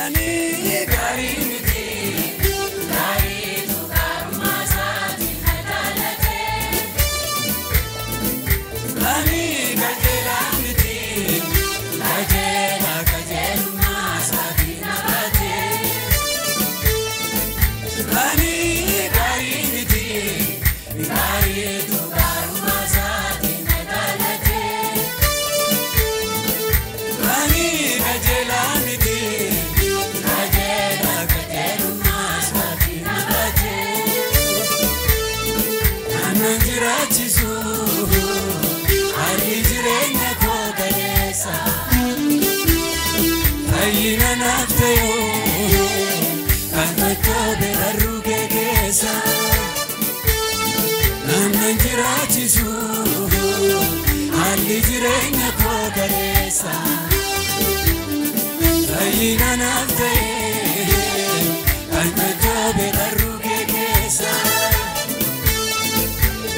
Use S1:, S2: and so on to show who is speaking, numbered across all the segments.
S1: Ani gaarii miti gaariitu gaarummaa isaatiin na jaalate. Ani qajeelaa miti qajeelaa qajeelummaa isaatiin na baate. Ani gaarii miti gaariitu gaarummaa isaatiin na jaalate. Ani qajeelaa miti qajeelaa qajeelummaa isaatiin na baate. Naannan jiraachisu haalli jireenya koo galeessa. Fayyina naaf ta'u kan tottoobe barruu kee keessa. Naannan jiraachisu haalli jireenya koo galeessa. Fayyina naaf ta'e kan tottoobe barruu kee keessa.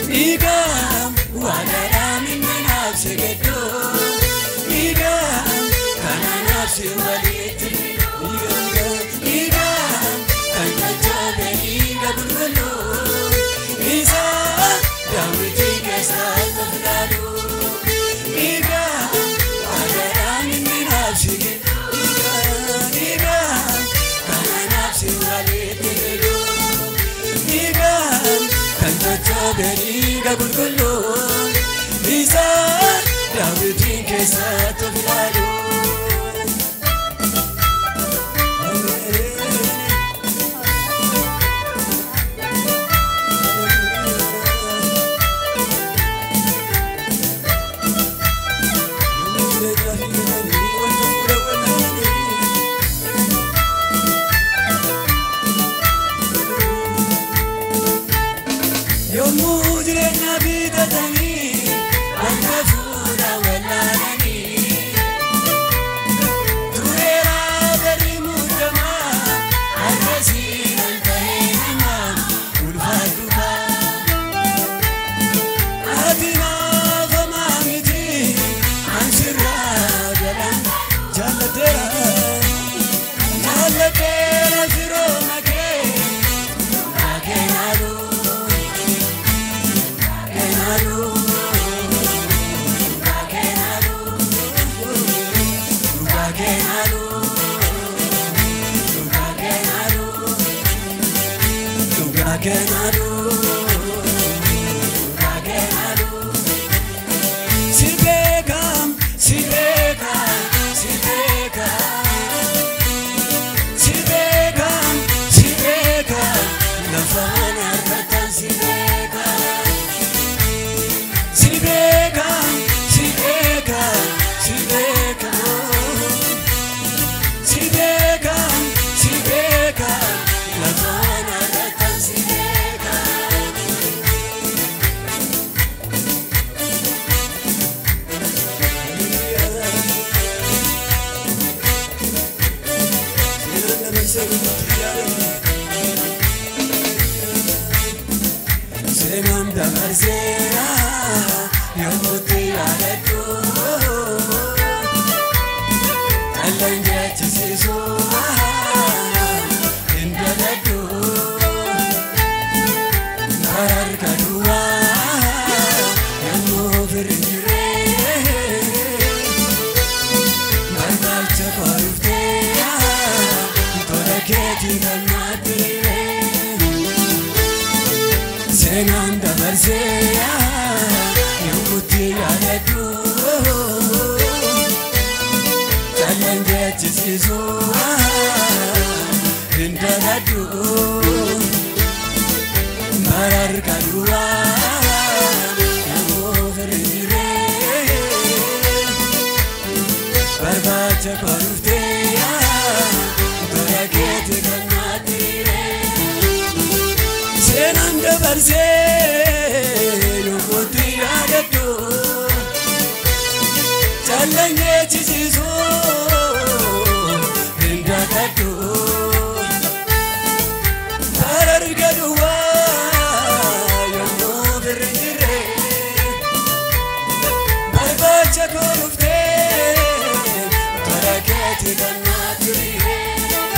S1: Dhiigaan waaqadhaan inni naaf si gidduu. Dhiigaan kana naaf si walitti. Dhiigaan kan tottoobe dhiiga qulqulluu. Isa daawwitii keessaa of ilaalu. Dhiigaan waaqadhaan inni naaf si gidduu. Dhiigaan kana naaf si walitti. Dhiigaan kan tottoobe dhiiga qulqulluu. Isa daawwitiin keessaa of ilaalu. Yommuu jireenya bitatanii wanta fuula wallaalanii tureera barri muuddamaa harkasii ol ta'ee namaa ulfaatu kaa. Ati naaf hamaa miti ansirraa jalaan jaallateera jaallateera firooma kee dhugaa kee naaluu. Si beeka, si beeka, si beeka. Si beeka, si beeka, lafaan argatan si beeka. Seenaan dabarseera yommutti yaadadhu. Callaan jechisiisu hin daladhu. Harka duwwaa yommuu firri hin jirre. Barbaacha koo dhuftee tola keetii kan naatti hiree. Seenaan dabarseera yommutti yaadadhu. Callaan jechisiisu hin daladhu. Harka duwwaa yommuu firri hin jirre. Barbaacha koo dhuftee tola keetii kan naatti hiree. Seenaan dabarsee yommutti yaadadhu. Callaan jechisiisu hin dagadhu. Harka duwwaa yommuu firri hin jirre. Barbaacha koo dhuftee tola keetii kan naatti hiree.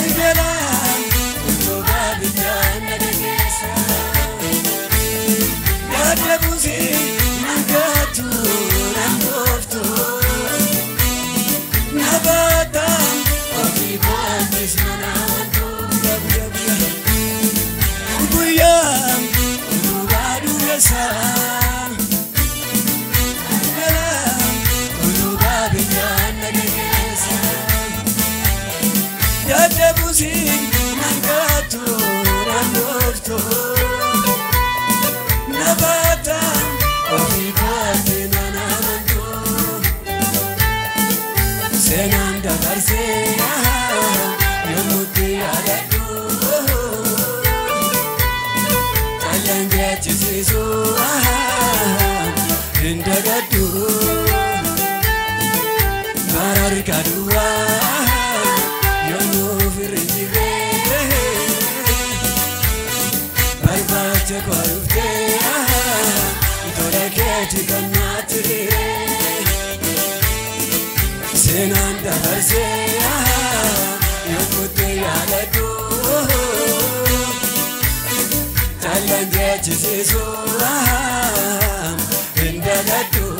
S1: Galgalaan utubaa biyyaan na dhageessa. Dadhabuusi nagaatu nan dhooftu. Nabaataan ofii koottis mana amantu. Guyyaa utubaa dureessaa. Galgalaan utubaa biyyaan na dhageessa. Dadhabuusi nagaatu nan dhooftu. Nabaataan ofii kootti nan amantu. Seenaan dabarsee yommutti yaadadhu. Callaan geechisiisu hin dagadhu. Bara duwwaa yommuu firri jiree. Barbaacha koo dhuftee tola keetii kan naatti Seenaan dabarsee yommutti yaadadhu. Callaan geechisiisu hin dagadhu.